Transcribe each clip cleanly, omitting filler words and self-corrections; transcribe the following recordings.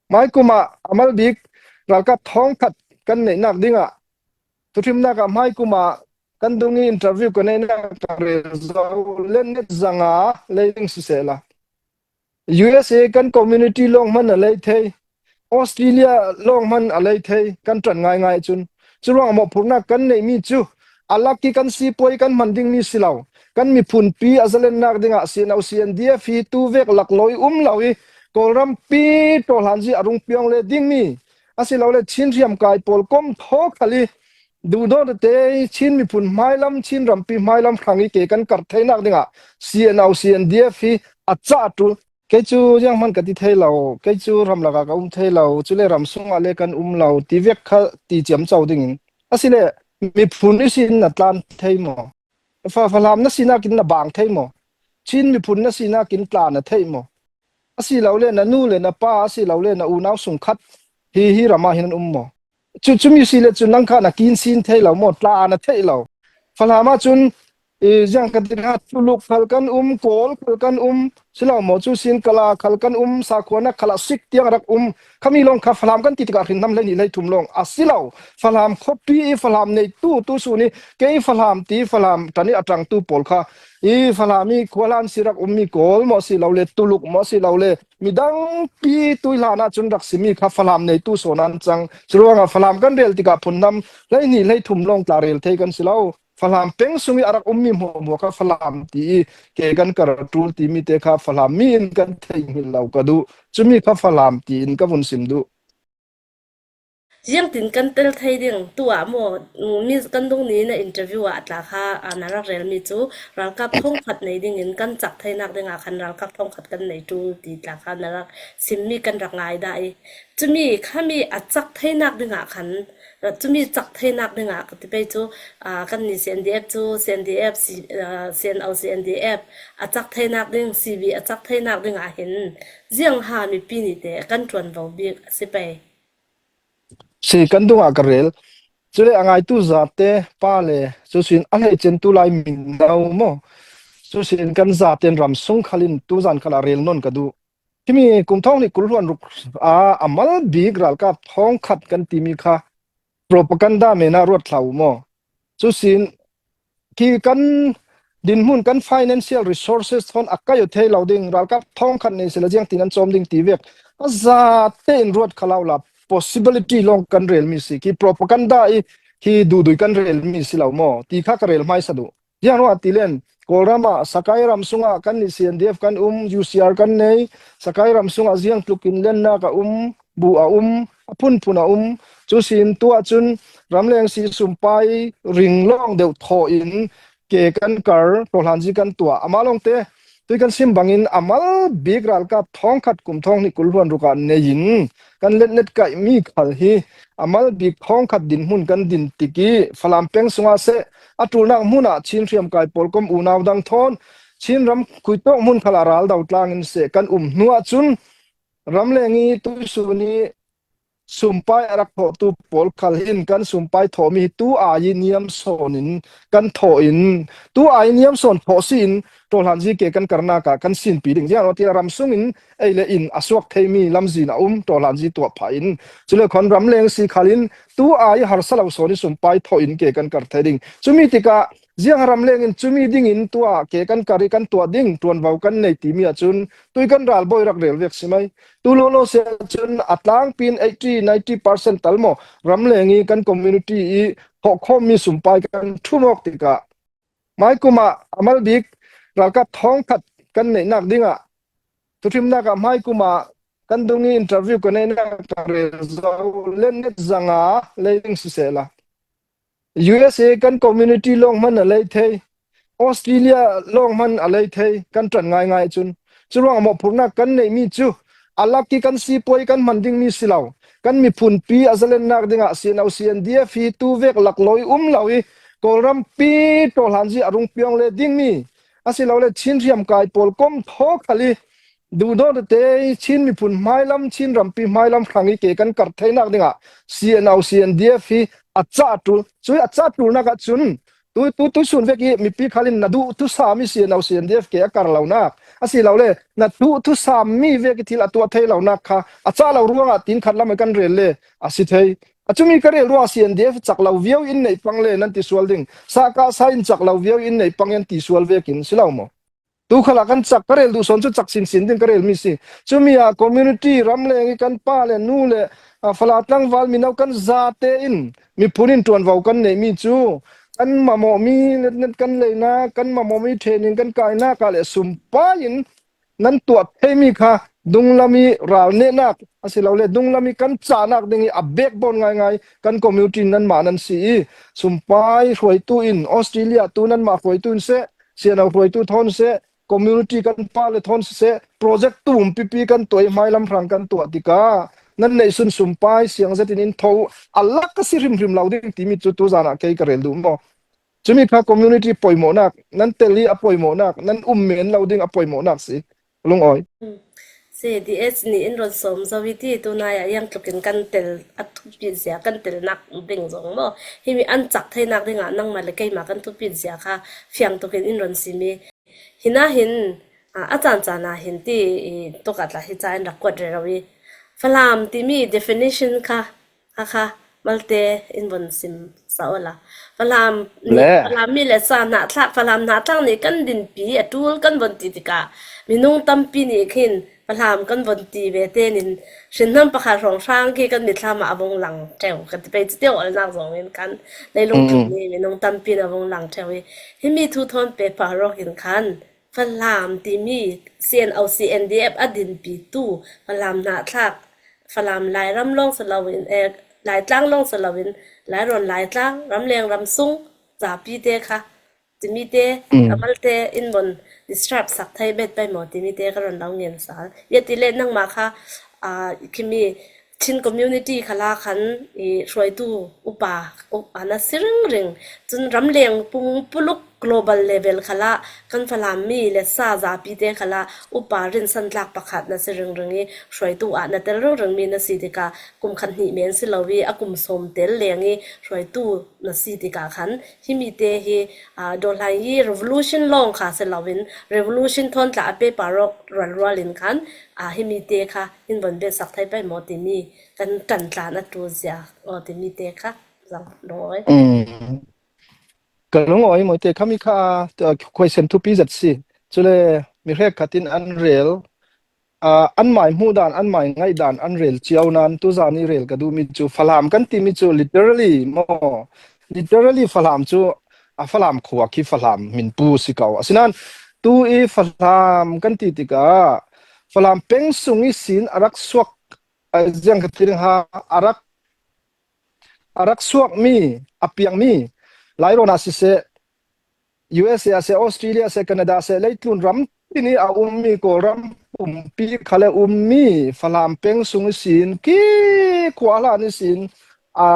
Hmaikum ah amal bik ralkap thongkhat kan neihnak dingah thuthimnak ah hmaikum ah kan dung i interview ka neihnak ka rel zo lennet zanga leiding siseh la. USA kan community lawng hman a lei thei. Australia lawng hman a lei thei kan ṭan ngaingai cun. Curuang mawhphurhnak kan neihmi cu alak i kan sipuai kan hman dingmi si lo. Kan miphun pi a zalennak dingah CNO CNDF hi tuvek lakloi um lo i Kawlram pi tawhlan zi a rung piong le dingmi asilole Chin hriamkai pawl kom thaw khal i duhdaw tete Chin miphun hmailam Chin rampi hmailam hrang i ke kan kar theinak dingah CNO CNDF hi a ca tul kei cu yang man ka ti thei lo kei cu ram lakah ka um thei lo cule ram sungah le kan um lo ti vek kha ti ciam cho ding in asile miphun isin na tlan thei maw fa falam na sinak in na bang thei maw Chin miphun na sinak in tla na thei maw asilole na nu le na pa asilole na unau sungkhat hi hi ram ah hin an um maw cu cumi si le cu nang kha na kin sin thei lo maw tla na thei lo Falam ah cun i ziang kan tin ha tuluk khal kan um kawl khal kan um silo maw cu sin kala khal kan um sakhua na khala sik tiang rak um khami long kha Falam kan ti tikah hrin nam hlei ni hlei thum long asilo Falam khuapi i Falam nei tu tu su ni kei Falam ti Falam tani atang tu pawl kha i Falam i khualan sirak ummi kawl maw si lo le tuluk maw si lo le midang pi tuihlan ah cun rak simi kha Falam neitu sawn an cang curuangah Falam kan rel tikah phun nam hleihnih hleithum lawng tla rel thei kan si lo Falam peng sung i a rak ummi hmuahhmuah kha Falam ti i ke kan kar ṭul timi te kha Falam mi in kan thei hngilh lo ka duh cumi kha Falam tiin ka vun sim duh Ziangtin kan tel thei ding tu ah maw mi kan dung ni na interview ah tla kha na rak relmi cu ralkap thongkhat nei ding in kan cak theinak ding ah khan ralkap thongkhat kan nei ṭul ti tla kha na rak simmi kan rak ngai dah i cumi khami a cak theinak ding ah khan cumi cak theinak ding ah ka ti pei cu kan ni CNDF cu CNDF CNO CNDF a cak theinak ding CB a cak theinak ding ah hin ziang ha mipi nih teh kan ṭuanvo bik a si pei. Si kan dung ah ka rel. Cule a ngaitu zate pa le cu sin a hleicen tu lai mino maw cu sin kan zaten ram sung khalin tu zan khala rel non ka duh. Himi kum thong ni kul huan ruk a amal bik ralkap thong khat kan timi kha propaganda mena ruat thlau maw cu sin Khi kan dinhmun kan financial resources thon a kayo thei lo ding ralkap thong khat nei sela jiang tin an chom ding ti vek a za te in ruat khalau la possibility long kan rel mi si khi propaganda i hi du dui kan rel mi si lo mo ti kha ka rel mai sa du jiang ro ti len Kawlram ah Sakai ram sungah kan ni CNDF kan um UCR kan nei Sakai ram sungah ziang tluk in lennak a um bu a um a phunphun a um cu sin tu ahcun ramleng si sumpai ring lawng deuh thaw in ke kan kar tohlanzi kan tuah ama lawng te tui kan sim bangin amal bik ralkap thong khat kum thong ni kul huan ruka nei in kan let net kai mi khal hi amal bik thong khat din hmun kan din tiki falam peng sunga se atulnak hmun ah chin hriam kai pawl kom unau dang thon chin ram kuitok hmun khala ral do tlang in se kan um hnuah cun Ramleng i tuisun i sumpai a rak thawhtu pawl khal hin kan sumpai thawhmi hi tu ai i niam sawn in kan thawh in tu ai niam sawn thawh si in ṭawhlan zike kan karnak ah kan sinpi ding ziang ti ram sung in ei le in a suak theimi lamzin a um ṭawhlan zi tuah phah in cule khon ramleng si khal in tu ai harsa lo sawn i sumpai thawh in ke kan kar thei ding cumi tikah ziang ramleng in cumi ding in tuah ke kan kar i kan tuah ding ṭuanvo kan nei timi ahcun tui kan ralbawi rak rel vek si mai tu lolo se cun a tlangpin 80 90% tal mo ramleng i kan community i thawh khawmmi sumpai kan thumok tikah mai kum ah amal bik ralkap thong khat kan neihnak dingah thuthimnak ah hmai kum ah kan dung i interview kan neihnak ka rel zo lennet zanga leiding siseh la USA kan community lawng hman a lei thei. Australia lawng hman a lei thei. Kan ṭan ngaingai cun. Curuang mawhphurhnak kan neihmi cu alak i kan sipuai kan hman dingmi si lo. Kan miphun pi a zalennak dingah CNO CNDF hi tuvek lakloi um lo i Kawlram pi ṭawhlan zi a rung piong le dingmi asilole Chin hriamkai pawl kom thaw khal i duhdaw tete Chin miphun hmailam Chin rampi hmailam hrang i ke kan kar theinak dingah CNO CNDF hi a ca ṭul cui a ca ṭulnak ah cun Tu tu tu sun vek i mipi khalin na duh tu sami si no CNDF ke a kar lo nak asi lo le na tu tu sami vek i thil a tuah thei lo nak kha a cha lo ruangah tin khat lam kan rel le a si thei. Achumi ka rel ruang CNDF chak lo viau in nei pang le nan ti sual ding. Sa ka sa in chak lo viau in nei pang in ti sual vekin si lo mo. Tu khala kan chak ka rel duh son cu chak sinsin ding ka rel mi si. Chumi ah community ramleng i kan pa le nu le fala tlangval mino kan za te in miphun in tuanvo kan nei mi cu kan mamawh mi kan leina kan mamawh mi training kan kainak ah le sumpai in nan tuah theimi kha dunglam i ral nehnak asilole dunglam i kan cahnak ding i a backbone ngaingai kan community nanmah nan si i sumpai hruaitu in Australia tu nanmah hruaitu in seh siano hruaitu thon seh community kan pa le thon seh project tum pipi kan tuai hmailam hrang kan tuah tikah nan neih sun sumpai siang zetin in tho alak ka si hrim hrim lo ding timi cu tu zan ah kei ka rel duh maw. Cumi kha community pawimawhnak nan tel i a pawimawhnak nan um men lo ding a pawimawhnak si lungawi. CDS nih in rawn sawm zo i ti tunai ah yang tluk in kan tel a thupit zia kan telnak ding zong maw himi an cak theinak ding ah nangmah le keimah kan thupit zia kha fiang tuk in in rawn simi hina hin a caan caan ah hin ti i tuk ah tla hi ca in rak kuat re ro i Falam timi definition kha Hakha malte in von sim sa ula. Falam nih Le. Falam mi le sa hnahthlak Falam hnahthlak nih kan dinpi a ṭul kan von ti tikah minung tampi nih khin Falam kan von ti ve tein hrinnam pakhat hrawnghrang khi kan mitthlam ah a vung lang ṭheo. Kan ti pei cu tio alnak zong in khan leilung tluk nih minung tampi in a vung lang ṭheo i himi thu thawn paper rawk in khan Falam timi CNO-CNDF a dinpitu Falam hnahthlak Falam Lairam lawng si loin Laitlang lawng si loin Lairawn Laitlang ramleng ramsung zapi te kha timi te amal te in von describe sak thei bet pai maw timi te ka ron lo ngen sal. Ya ti le nangmah kha khimi Chin community khala khan i hruaitu upa na si ringring. Cun ramleng pungpuluk global level khala kan Falam mi le sa zapi te khala upa rinsantlak pakhat na si ringring i hruaitu ah na tel ringring mi na si tikah kum khat hnih men si lo i a kum sawm tel leng i hruaitu na si tikah khan himi te hi dawhlai i revolution lawng kha si loin revolution thawn tla a paper rok rual rual in khan himi te kha in von biasak thei pai maw timi kan ṭan tlan a ṭul zia aw timi te kha zang lungoi. Ka lungoi moi te khami kha question thupi zat si cule mi hrek khatin an rel an mai hmu dan an mai ngai dan an rel chiao nan tu zan i rel ka du mi chu falam kan ti mi chu literally mo literally falam chu a falam khua khi falam min pu si ko asinan tu i falam kan ti tikah Falam peng sung i sin a rak suak ziang ka ti ha a rak a rak suakmi a piangmi Lairawn ah siseh USA ah seh Australia seh Canada seh leitlun ram tini a ummi Kawlram pumpi khale ummi Falam peng sung i sin ki khua hlan i sin a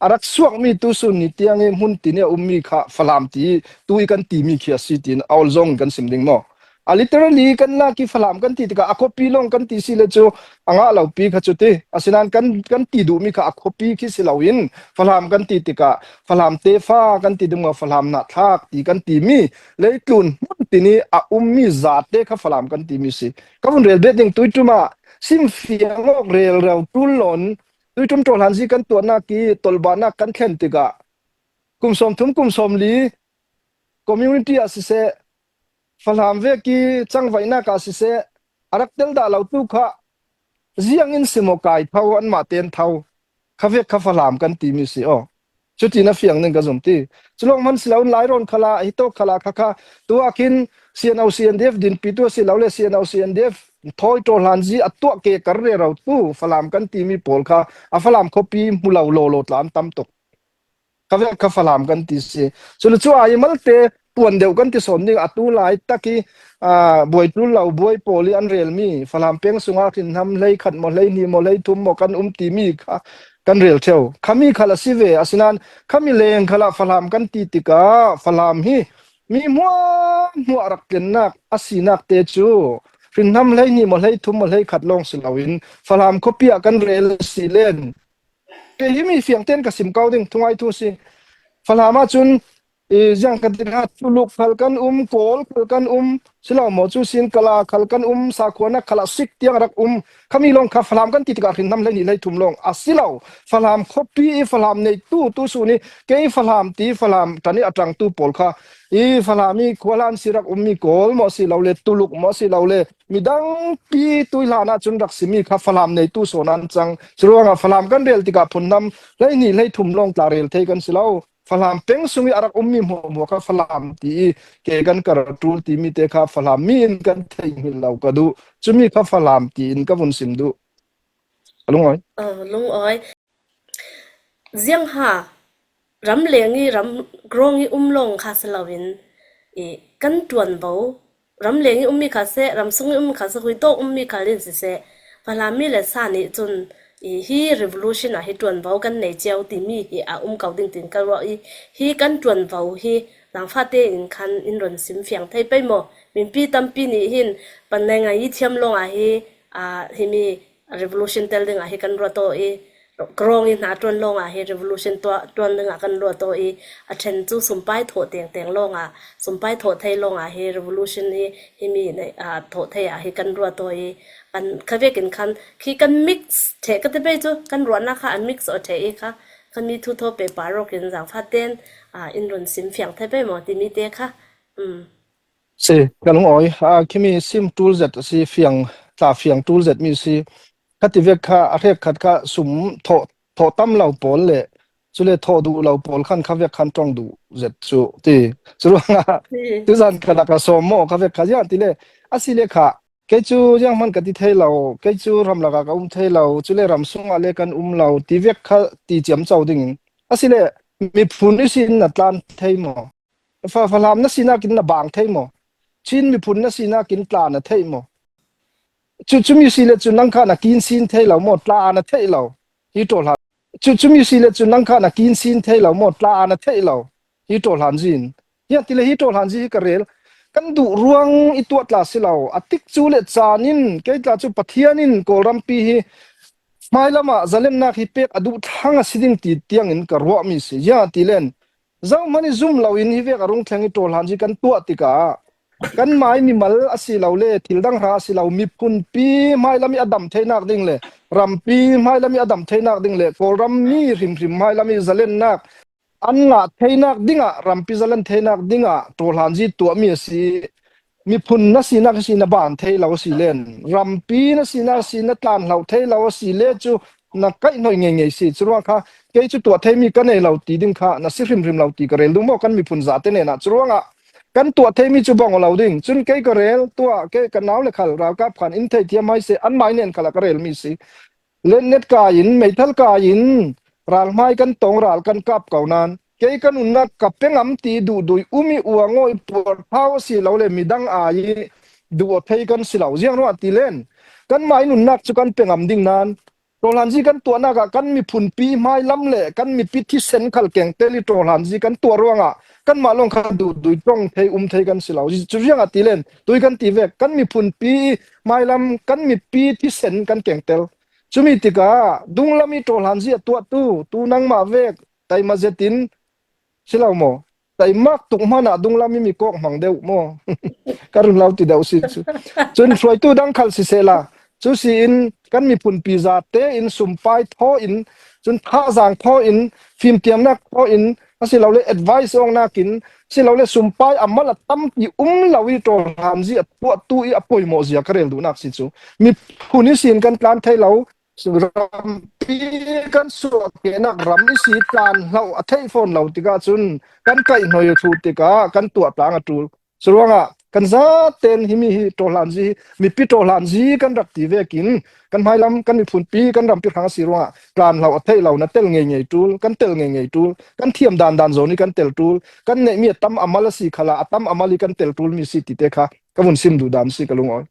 a rak suakmi tusun ni tiang i hmun tin i a ummi kha Falam ti tu i kan timi khi a si tiin awl zong kan sim ding maw? A literally kan lak i Falam kan ti tikah a khuapi lawng kan ti si le cu a ngah lo pi kha cu ti. Asinain kan kan ti duhmi kha a khuapi khi si loin Falam kan ti tikah Falam tefa kan ti ding maw Falam nahthlak ti kan timi leitlun hmun tin i a ummi zate kha Falam kan timi si. Ka vun rel bet ding tuitum ah simfiang awk rel reu tul lon Tuiṭum ṭawhlan zi kan tuahnak i tolbahnak kan thlen tikah kum 30 kum 40 community ah siseh Falam vek i cangvaihnak ah siseh a rak tel dah lo tu kha ziang in simaw kai tho anmah ten tho kha vek kha Falam kan timi si aw. Cuti na fiang ning ka zum ti. Culong man siloin Lairon khala hito khala khakha tu ah khin CNO CNDF dinpi tu si lo le CNO CNDF thoi to hlan zi atuah ke kar re ro tu Falam kan timi pawl kha a Falam khuapi hmulo lo lo tla an tam tuk. Ka vel ka Falam kan ti si. Cun cu ai malte tuan deuh kan ti sawn ning atu lai tak i buai tul lo buai pawl i an relmi Falam peng sungah khin nam hlei khat maw hlei hnih maw hlei thum maw kan um timi kha kan rel theo khami khal a si ve asinain khami leng khala Falam kan ti tikah Falam hi mi hmuah hmuah rak tlennak a sinak te cu hrinnam hlei hnih maw hlei thum maw hlei khat lawng si loin Falam khuapi ah kan rel si len ke hi mi fiang ten ka sim ko ding thungai thu si Falam ah cun. I ziang kan ti hnga Tuluk khal kan um, Kawl khal kan um, silo maw cu sin Kala khal kan um, sakhuana khal ah sik tiang rak um. Khami lawng kha Falam kan ti tikah hrin hlei ni hlei thum lawng a si lo. Falam khuapi i Falam nei tu tu su ni kei Falam ti Falam tan i atang tu pawl kha i Falam i khualan si rak ummi Kawl maw si lo le Tuluk maw si lo le midang pi tui hlan ah cun rak simi kha Falam nei tu sawn an cang. Curuangah Falam kan rel tikah phun nam hlei ni hlei thum lawng tla rel thei kan si lo. Falam peng sung i a rak ummi hmuahhmuah kha Falam ti i ke kan kar ṭul timi te kha Falam mi in kan theih hngilh lo ka duh. Cumi kha Falam tiin ka vun sim duh. Ka lungawi. Oh, lungawi. Ziang ha ramleng i ram grong i um lawng kha si loin i kan ṭuanvo Ramleng i ummi kha seh, ramsung i ummi kha seh, huitawk ummi khal in siseh, Falam mi le sa nih cun i hi revolution ah hi ṭuanvo kan nei cio timi hi a um ko ding tiin ka ruah i hi kan ṭuanvo hi zaangfah tein khan in run sim fiang thei pei maw? Mipi tampi nih hin pangngai ngai i thiam lawngah hi aa himi revolution tel dingah hi kan ruat aw i krawng i hna ṭuan lawngah hi revolution tuah ṭuan dingah kan ruat aw i a ṭhen cu sumpai thawh tengteng lawngah sumpai thawh thei lawngah hi revolution hi himi thawh thei ah hi kan ruat aw i kan khavek in khan khi kan mix ṭheh ka ti pei cu kan ruahnak kha an mix aw ṭheh i kha kan mi thu thaw pe pa rok in zaangfah ten in run sim fiang thei pei maw timi te kha um Si, ka lungawi. Khimi sim ṭul zet a si, fiang tla fiang ṭul zet mi si. Khati vek kha a hrek khat kha sum thawh thawh tam lo pawl le cule thawh duh lo pawl khan kha vek khan tong duh zet cu ti. Cu ruangah tuzan kha ka sawm maw kha vek kha ziah ti le asi le kha kei cu ziang hmanh ka ti thei lo kei cu ramlak ah ka um thei lo cule ram sungah le kan um lo ti vek kha ti ciam co ding in asile miphun isin na tlan thei maw Fa Falam na sinak in na bang thei maw? Chin miphun na sinak in tla na thei maw? Cu cumi si le cu nang kha na kin sin thei lo maw? Tla na thei lo. Hi ṭawl hlan. Cu cumi si le cu nang kha na kin sin thei lo maw? Tla na thei lo. Hi ṭawl hlan zin. Hian ti le hi ṭawl hlan zi hi ka rel. Kan duh ruang i tuah tla si lo. A tik cu le caan in kei tla cu Pathian in Kawlrampi hi hmailam ah zalennak hi pek a duh thlang a si ding ti tiang in ka ruahmi si. Ya ti len Zohhmanh i zum loin hi vek a rung thleng i ṭawlhlan hi kan tuah tikah kanmah i mimal a si lo le thil dang hra a si lo miphunpi hmailam i a dam theinak ding le rampi hmailam i a dam theinak ding le Kawlram mi hrimhrim hmailam i zalennak an ngah theinak dingah rampi zalen theinak dingah ṭawlhlan zi tuahmi a si Miphun na sinak si na baan thei lo si len rampi na sinak si na tlan hlo thei lo si le cu na kaih hnoi ngei ngei si cu ruang kha kei cu tuah theimi ka nei lo ti ding kha na si hrimhrim lo ti ka rel duh maw kan miphun zate nen ah cu ruangah kan tuah theimi cu bong lo ding cun kei ka rel tuah ke ka nau le khal ralkap khan in thei thiam hai se an mai nen khala ka rel mi si Lennet ka in meithal ka in ralhmai kan tong ral kan kap ko nain kei kan unnak ka pengam ti duh dui umi uango i puarthau si lo le midang ai i duh aw thei kan si lo ziang ruah ti len kan mah in unnak cu kan pengam ding nain ṭawhlanzi kan tuahnak ah kan miphun pi hmai lam le kan mipi thisen khal keng tel i ṭawhlanzi kan tuah ruangah kanmah lawng kha duh dui tong thei um thei kan si lo cu riang ah ti len tui kan ti vek kan miphun pi hmailam kan mipi thisen kan kengtel cumi tikah dunglam i ṭawhlan zi a tuahtu tu nangmah vek taima zetin silo maw taimak tuk hmanh ah dunglam i mi kok hmang deuh maw ka run lo ti deuh si cu cun hruaitu dang khal si seh la cu si in kan miphun pi za te in sumpai thaw in cun thazaang thaw in fimtiamnak thaw in asilole advice ong nakin silole sumpai amal a tampi um lo i ṭawlham zi a tuahtu i a poimawh zia ka rel duhnak si cu miphun i sin kan tlan thei lo rampi kan suahkehnak ram i si tlan hloh a theih fawn lo tikah cun kan kaihhnoi thu tikah kan tuah tlang a ṭul Curuangah kan zaten himi hi ṭawhlan zi mipi ṭawhlan zi kan rak ti vekin kan hmailam kan miphun pi kan rampi hrang a si ruangah tlan hlo a theih lo na tel ngei ngei ṭul kan tel ngei ngei ṭul kan thiam dan dan zawn i kan tel ṭul kan neihmi a tam amal a si khala a tam amal i kan tel ṭul mi si ti te kha ka vun sim duh dan si ka lungawi.